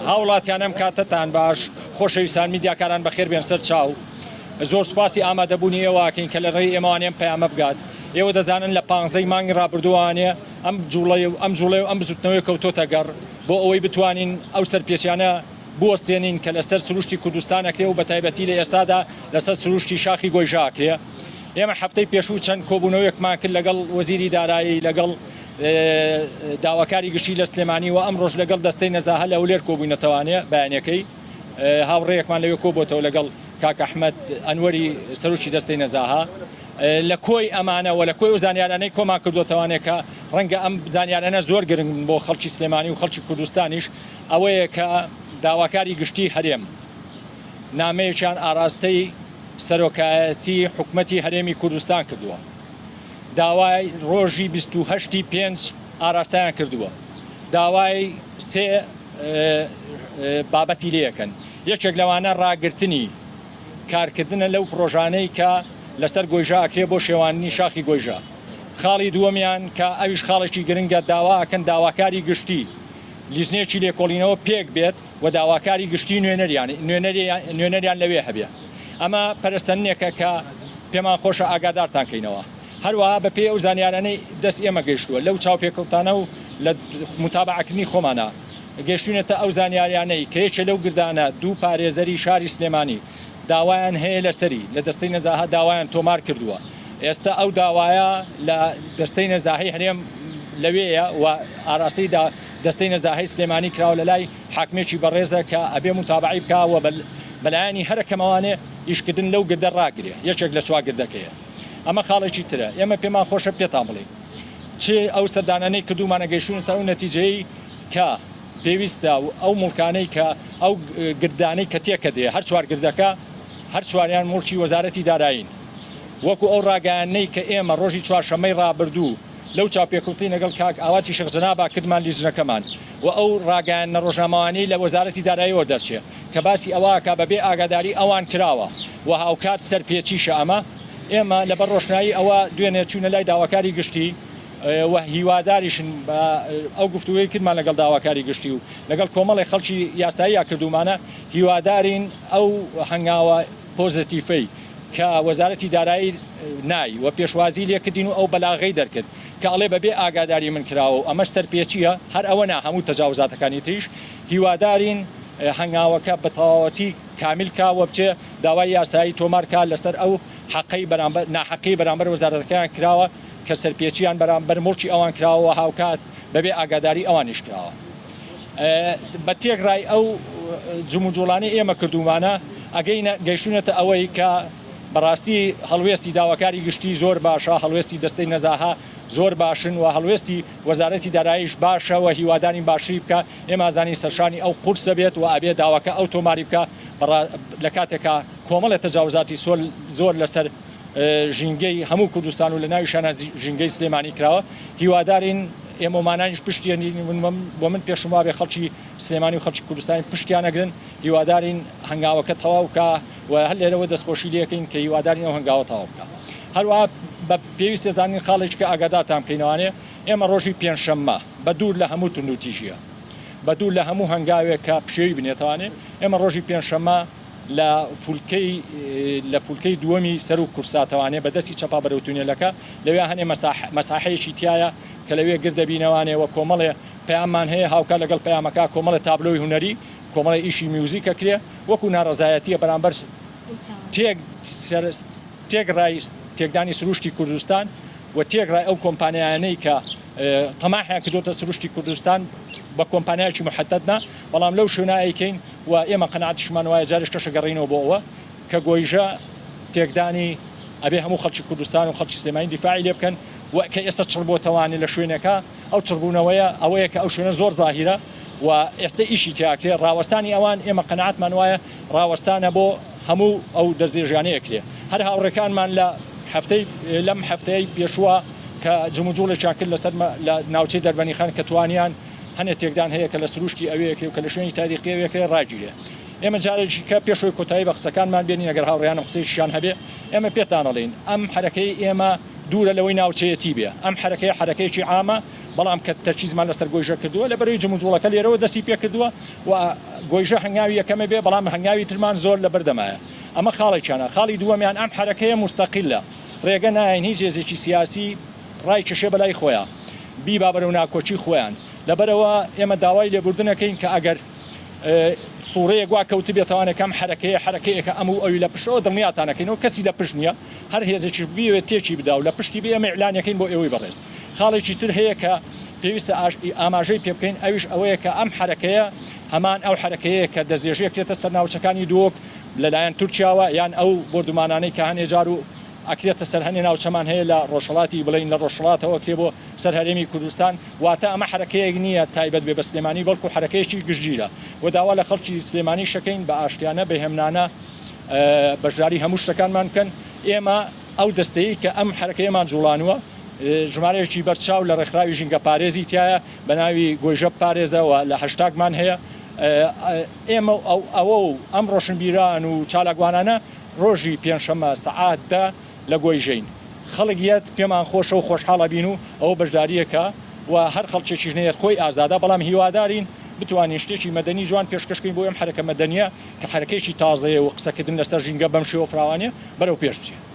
هاوڵاتیان ئەم کاتەتان باش، خۆشەویستان میدیاکاران بەخێر بێن سەر چاو. زۆر سوپاسی ئامادەبوونی ئێوە ئەکەین کە لە ڕێی ئێمەوانێ ئەم پەیامە بگات. ئێوە دەزانن لە پانزەی مانگی ڕابردووانێ ئەم جوڵەی و ئەم جوڵەی و ئەم بزوتنەوەی کەوتۆتە گەڕ بۆ ئەوەی بتوانین ئەو سەرپێچیانە بوەستێنین کە لەسەر سروشتی کوردستان ئەکرێ و بەتایبەتی لە ئێستادا لەسەر سروشتی شاخی گۆیژە ئەکرێ. ئێمە هەفتەی پێشوو چەند کۆبوونەوەیەکمان کرد لەگەڵ وەزیری دارایی، لەگەڵ داواکاری گشتی لە سلێمانی و ئەمڕۆش لەگەڵ دەستەی نەزاهە لە هەولێر کۆبووینەتەوانێ بەیانەکەی هاوڕێیەکمان لەوێ کۆبۆتەوە لەگەڵ کاک ئەحمەد ئەنوەری سەرۆکی دەستەی نەزاهە. لە کۆی ئەمانە و لە کۆی ئەو زانیارانەی کۆمان کردووەتەوانێ کە ڕەنگە ئەم زانیارانە زۆر گرنگ بن بۆ خەڵکی سلێمانی و خەڵکی کوردستانیش ئەوەیە کە داواکاری گشتی هەرێم نامەیەکیان ئاراستەی سەرۆکایەتی حکومەتی هەرێمی کوردستان کردووە، داوای ڕۆژی 28 ی پێنج ئاراستەیان کردووە، داوای سێ بابەتی لێکەن، یەکێک لەوانە ڕاگرتنی کارکردنە لەو پڕۆژانەی کە لەسەر گۆیژە ئەکرێ بۆ شێواندنی شاخی گۆیژە. خاڵی دووەمیان کە ئەویش خاڵێکی گرنگە داوا ئەکەن داواکاری گشتی لیژنەیەکی لێکۆڵینەوە پێک بێت و داواکاری گشتی نوێنەریان نوێنەریان لەوێ هەبێ. ئەمە پەرەسەندنێکە کە پێمان خۆشە ئاگادارتان کەینەوە. هەروەها بە پێی ئەو زانیارانەی دەست ئێمە گەیشتووە لەو چاوپێکەوتانە و لە موتابەعەکردنی خۆمانا گەیشتوینەتە ئەو زانیاریانەی کە یەکێ لەو گردانە دوو پارێزەری شاری سلێمانی داوایان هەیە لەسەری لە دەستەی نەزاهە داوایان تۆمار کردووە ئێستا ئەو داوایە لە دەستەی نەزاهەی هەرێم لەوێیە و ئاراستەی دەستەی نەزاهەی سلێمانی کراوە لەلای حاکمێکی بەڕێزە کە ئەبێ موتابەعەی بکا و بەلایەنی هەرە کەمەوانێ ئیشکردن لەو گردە ڕاگرێ یەکێک لە چوار گردەکەیە ئەمە خاڵێکی ترە ئێمە پێمان خۆشە پێتان بڵێین چ ئەو سەردانانەی کردوومانە گەیشتوونەتە ئەو نەتیجەیەی کە پێویستە ئەو موڵکانەی کە ئەو گردانەی کە تێکەدرێ هەر چوار گردەکە هەر چواریان موڵکی وەزارەتی دارایین وەکو ئەو ڕاگەیاندنەی کە ئێمە ڕۆژی چوارشەممەی ڕابردوو لەو چاوپێکەوتنەی لەگەڵ کاک ئاواتی شێخ جەنابا کردمان لیژنەکەمان و ئەو ڕاگەیاندنە ڕۆژنامەوانیەی لە وەزارەتی داراییەوە دەرچێ کە باسی ئەوە ئەکا بەبێ ئاگاداری ئەوان کراوە و هاوکات سەرپێچیشە ئەمە ئێمە لەبەر ڕۆشنایی ئەوە دوێنێ چوینە لای داواکاری گشتی و هیواداریشن بە ئەو گفتوگۆی کردمان لەگەڵ داواکاری گشتی و لەگەڵ کۆمەڵێک خەڵکی یاساییە کردومانە هیوادارین ئەو هەنگاوە پۆزەتیفەی کە وەزارەتی دارایی نای و پێشوازی لێکردین و ئەو بەلاغەی دەرکرد کە ئەڵێ بەبێ ئاگاداری من کراوە و ئەمەش سەرپێچییە، هەر ئەوە نا هەموو تەجاوزاتەکانی تریش، هیوادارین هەنگاوەکە بە تەواوەتی کامیل کا و بچێ داوای یاسایی تۆمار کا لەسەر ئەو حەقەی بەرامبەر ناحەقیەی بەرامبەر وەزارەتەکەیان کراوە کە سەرپێچییان بەرامبەر موڵکی ئەوان کراوە و هاوکات بەبێ ئاگاداری ئەوانیش کراوە. بە تێکڕای ئەو جموجوڵانەی ئێمە کردوومانە ئەگەینە گەیشتوونەتە ئەوەی کە بەڕاستی هەڵوێستی داواکاری گشتی زۆر باشە، هەڵوێستی دەستەی نەزاهە زۆر باشن و هەڵوێستی وەزارەتی داراییش باشە و هیوادارین باشتری بکا، ئێمە ئەزانین سەرشانی ئەو قورسە بێت و ئەبێ داواکە ئەو تۆماری بکا لە کاتێکا کۆمەڵێ تەجاوزاتی زۆر لەسەر ژینگەی هەموو کوردستان و لە ناویشانا ژینگەی سلێمانی کراوە، هیوادارین ئێمەمانانیش پشتیان بۆ من پێشم وابێ خەڵکی سلێمانی و خەڵکی کوردستانی پشتیان ئەگرن، هیوادارین هەنگاوەکە تەواو بکا و هەر لێرەوە دەستخۆشی لێکەین کە هیوادارین ئەو هەنگاوە تەواو بکا. هەروەها بە پێویستە زانین خاڵێکی کە ئاگادارتان بکەینەوانێ ئێمە ڕۆژی پێنجشەممە بە دوور لە هەموو توندوتیژیە بە دوور لە هەموو هەنگاوێک کە پشێوی بنێتەوانێ ئێمە ڕۆژی پێنجشەممە لە فولکەی لە فولکەی دووەمی سەروو کورساتەوانێ بە دەستی چەپا بەرەو تونێلەکە لەوێ هەنێ مەساحەیەکی تیایە کە لەوێ گر دەبینەوانێ و کۆمەڵێ پەیاممان هەیە هاوکات لەگەڵ پەیامەکە کۆمەڵێ تابلۆی هونەری کۆمەڵێ ئیشی میوزیک ئەکرێ وەکو ناڕەزایەتیە بەرامبەر تێک تێکڕای تێکدانی سروشتی کوردستان و تێکڕای ئەو کۆمپانیایانەی کە تەماحیان کردۆتە سروشتی کوردستان بە کۆمپانیایەکی محەدەد نا بەڵام لەو شوێنە ئەیکەین و ئێمە قەناعەتیشمان وایە جارێش کەشە گەڕینەوە بۆ ئەوە کە گۆیژە تێکدانی ئەبێ هەموو خەڵکی کوردستان و خەڵکی سلێمانی دیفاعی لێ بکەن و کە ئێستا چڕبۆتەوانێ لە شوێنێکە ئەو چڕبوونەوەیە ئەوەیە کە ئەو شوێنە زۆر زاهیرە و ئێستا ئیشی تیاکرێ ڕاوەستانی ئەوان ئێمە قەناعەتمان وایە ڕاوەستانە بۆ هەموو ئەو دەستدرێژیانەی ئەکرێ هەر هاوڕێکانمان لە هەفتەی لەم هەفتەیەی پێشووە کە جموجوڵێکیان کرد لەسەر لە ناوچەی دەربەنیخان کە توانیان هەنێ تێکدان هەیە کە لە سروشتی ئەوێ ئەکرێ و کە لە شوێنی تاریخی ئەوێ ئەکرێ ڕاگیرێ. ئێمە جارێکی کە پێش ئەوەی کۆتایی بە قسەکانمان بێنین ئەگەر هاوڕێیانم قسەیەکیشیان هەبێ ئێمە پێتان ئەڵێین ئەم حەرەکەی ئێمە دوورە لەوەی ناوچەیەتی بێ ئەم حەرەکەیە حەرەکەیەکی عامە. بەڵام کە تەرکیزمان لەسەر گۆیژە کردووە لەبەرەوەی جموجوڵەکە لێرەوە دەستی پێکردووە و گۆیژە هەنگاوی یەکەمە بێ، بەڵام هەنگاوی ترمان زۆر لەبەردەمایە. ئەمە خاڵێکیانە. خاڵی دووەمیان ئەم حەرەکەیە موستەقیلە، ڕێگە نایەین هیچ هێزێکی سیاسی ڕایکێشێ بەلای خۆیا، بیبا بەرەو ناکۆکی خۆیان. لەبەرئەوە ئێمە داوای لێبوردن ئەکەین کە ئەگەر سوڕەیەک وا کەوتبێتەوانێ کە ئەم حەرەکەیە حەرەکەیەکە ئەم و ئەوی لە پشتەوە دڵنیاتان ئەکەینەوە کەسی لە پشت نییە، هەر هێزێکیش بیەوێت تێکی بدا و لە پشتی بێ ئێمە ئیعلانی ئەکەین بۆ ئێوەی بەڕێز. خاڵێکی تر هەیە کە پێویستە ئاماژەی پێ بکەین ئەویش ئەوەیە کە ئەم حەرەکەیە هەمان ئەو حەرەکەیەیە کە دەستدرێژی ئەکرێتە سەر ناوچەکانی دهۆک لەلایەن تورکیاوە یان ئەو بۆردومانانەی کە هەنێ جار و ئەکرێتە سەر هەنێ ناوچەمان هەیە لە ڕۆژهەڵاتی بڵێین لە ڕۆژهەڵاتەوە ئەکرێ بۆ سەر هەرێمی کوردستان واتە ئەمە حەرەکەیەک نییە تایبەت بێ بە سلێمانی بەڵکو حەرەکەیەکی گشتگیرە و داوا لە خەڵکی سلێمانیش ئەکەین بە ئاشتیانە بە هێمنانە بەشداری هەموو شتەکانمان بکەن ئێمە ئەو دەستەیەی کە ئەم حەرەکەیەمان جوڵانووە ژمارەیەکی بەرچاو لە ڕێکخراوی ژینگەپارێزی تیایە بە ناوی گۆیژە بپارێزە و لە هەشتاگمان هەیە ئێمە و ئەوە و ئەم ڕۆشنبیران و چالاکوانانە ڕۆژی پێنجشەممە سەعات دە لە گۆیژەین خەڵک یەت پێمان خۆشە و خۆشحاڵ ئەبین و ئەوە بەشدارییەکە و هەر خەڵکێکیش نەیەت خۆی ئازادە بەڵام هیوادارین بتوانین شتێکی مەدەنی جوان پێشکەش کەین بۆ ئەم حەرەکە مەدەنییە کە حەرەکەیەکی تازەیە و قسەکردن لەسەر ژینگە بەم شێوە فراوانیە بەرەو پێش بچێ.